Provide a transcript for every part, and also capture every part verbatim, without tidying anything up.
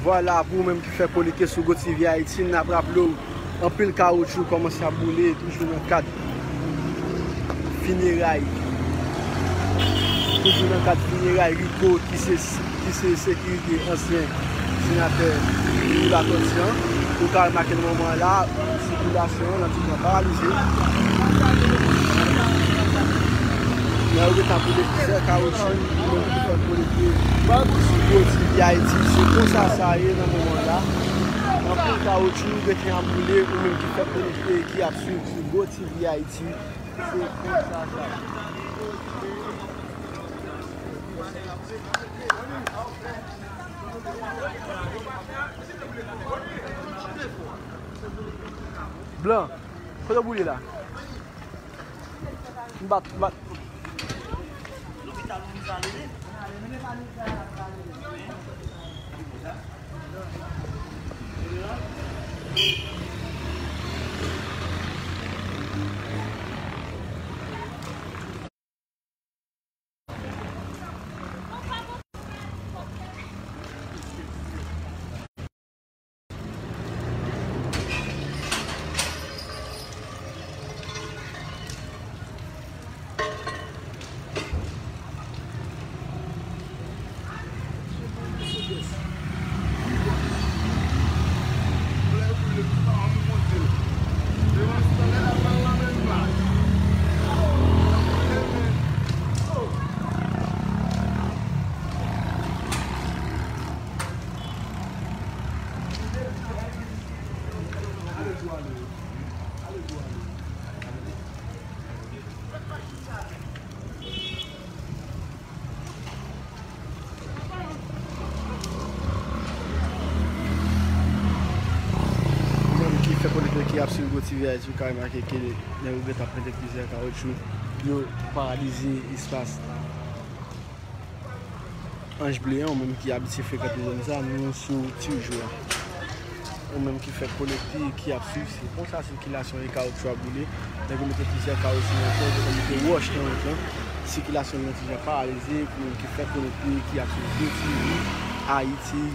Vwala, pou ou menm ki fèk konekte sou GoTV Ayiti, n ap raple w, anpil kawoutchou kòmanse ap boule, toujou nan kad fineray. Toujou nan kad fineray Rico, ki se, ki se sekirite ansyen senatè Louis Latortue an. Ou ka remake nan moman an la, sikilasyon an nan ti jan paralize. Nan yo gentan boule plizyè kawoutchou, menm ki fè kolekte sou GoTV Ayiti. Se konsa sa ye nan moman la. Anpil kawoutchou gentan ap boule, ou menm ki fè kolekte, ki ap swiv sou GoTV Ayiti. Se konsa sa ye. Blan, kote w boule la? M bat, m bat. Moun ki fè konekte, ki ap swiv GoTV Ayiti, ou ka remake ke nèg yo gentan pete plizyè kawoutchou, yo paralize espas Anj Ble an, ou menm ki abitye frekante zòn sa, nou sou Ti Jou a. Ou menm ki fè konekte, ki ap swiv, se konsa sikilasyon e kawoutchou ap boule. Nèg yo mete plizyè kawoutchou nan wout lan, yo mete wòch nan wout lan. Sikilasyon an ti jan paralize, pou moun ki fè konekte, ki ap swiv GoTV Ayiti.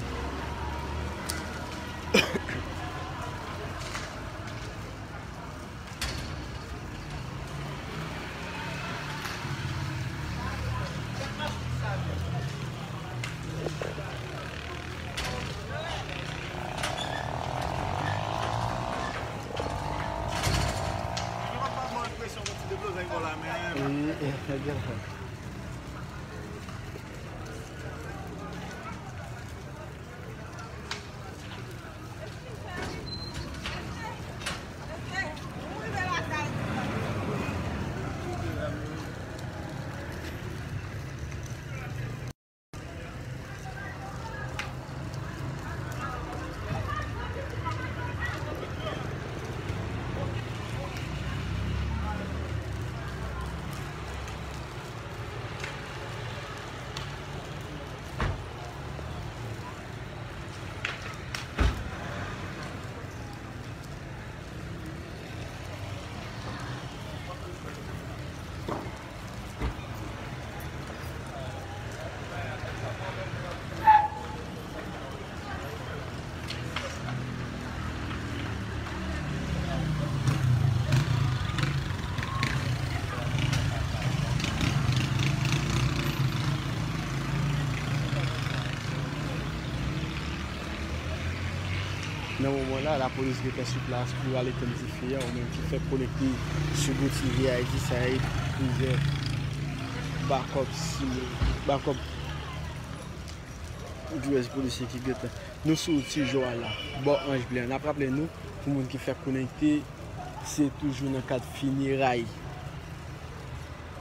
Nan moman la, lapolis gentan sou plas pou al etenn dife a, ou menm ki fèk konekte sou GoTV Ayiti, sa e plizyè bakòp, bakòp, divès polisye ki gentan. Nou sou Ti Jou a la, bò Anj Ble an. N ap raple nou, pou moun ki fèk konekte, se toujou nan kad fineray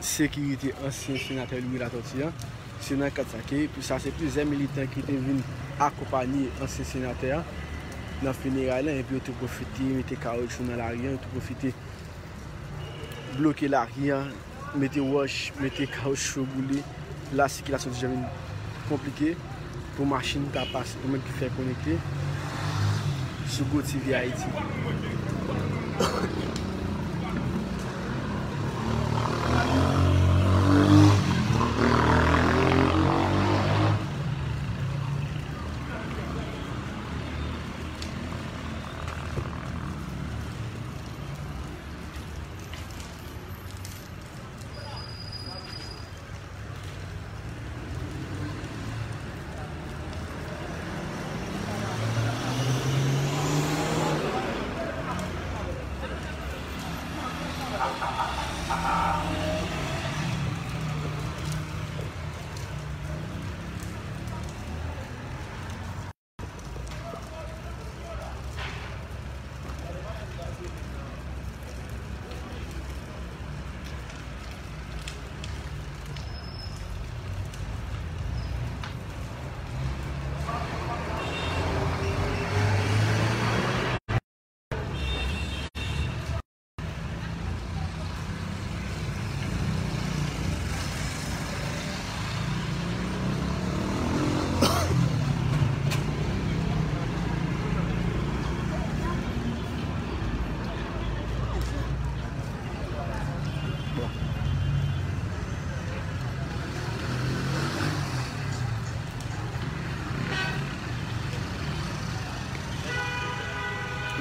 sekirite ansyen senatè Louis Latortue an. Se nan kad sa ke, pou sa se plizyè militan ki te vin akonpaye ansyen senatè a nan fineray lan, epi yo te pwofite mete kawoutchou nan lari an, yo te pwofite bloke lari an, mete wòch, mete kawoutchou boule. La sikilasyon ti jan vin konplike pou machin ta pase, ou menm ki fè konekte sou GoTV Ayiti.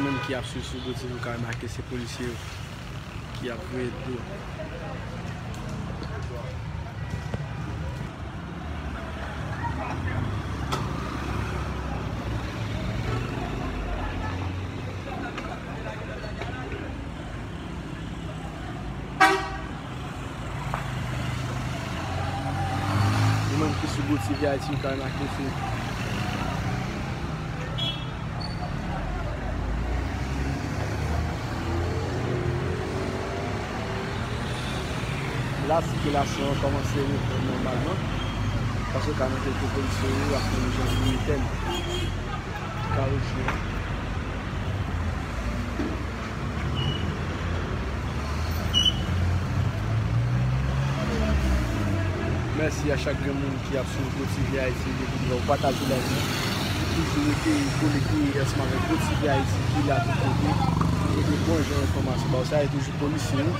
Menm ki ap swiv sou Go T V, ou ka remake se polisye yo ki ap voye dlo. Ou menm ki sou Go T V Ayiti, ou ka remake se la sikilasyon an kòmanse reprann nòmalman, paske ka nan kèk polisye yo ap fè yon jan de etèn kawotchou an. Mèsi a chak grenn moun ki ap swiv Go T V Ayiti depi devan. Ou pataje live la. Ou toujou rete konekte ansanm avèk Go T V Ayiti ki la tout kote. Pote bon jan enfòmasyon ba w. Sa e toujou polisye yo.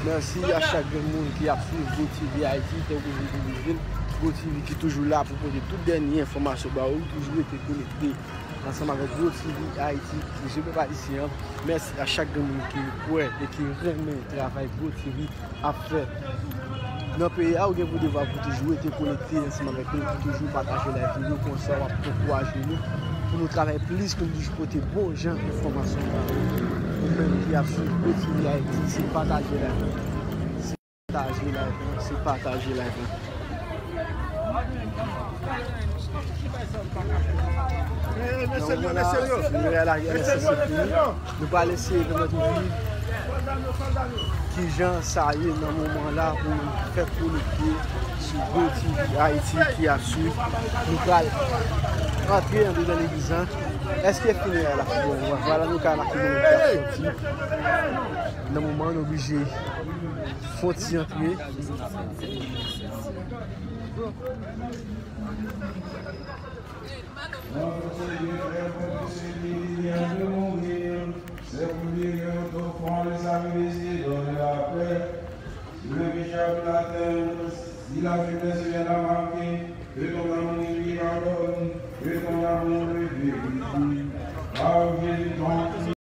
Mèsi a chak grenn moun ki ap swiv Go T V Ayiti, tankou vin pou vin. Go T V ki toujou la pou pote tout dènye enfòmasyon ba ou, toujou rete konekte ansanm avèk Go T V Ayiti, ki se pèp ayisyen an. Mèsi a chak grenn moun ki kwè e ki renmen travay Go T V ap fè nan peyi a. Ou gen pou devwa pou toujou rete konekte ansanm avèk nou, pou toujou pataje live yo, konsa w ap ankouraje nou pou nou travay plis, pou nou toujou pote bon jan enfòmasyon ba ou. Ou menm ki ap swiv Go T V Ayiti, se pataje live la. Se pataje live la, se pataje live la. Nan moman la, finerè a L S S fini. Nou pral eseye pèmèt ou viv kijan sa ye nan moman la pou nou fè konekte sou Go T V Ayiti ki ap swiv. Nou pral antre andedan legliz la. Èske finerè a la fini? Vwala, nou ka remake moun ki ap sòti. Nan moman an, nou oblije fè yon ti antre. C'est pour lui que notre offrande est sacrifiée dans la paix. Le péché a pris la terre, si la faiblesse vient la marquer, que ton amour lui pardonne, que ton amour lui purifie. Par Jésus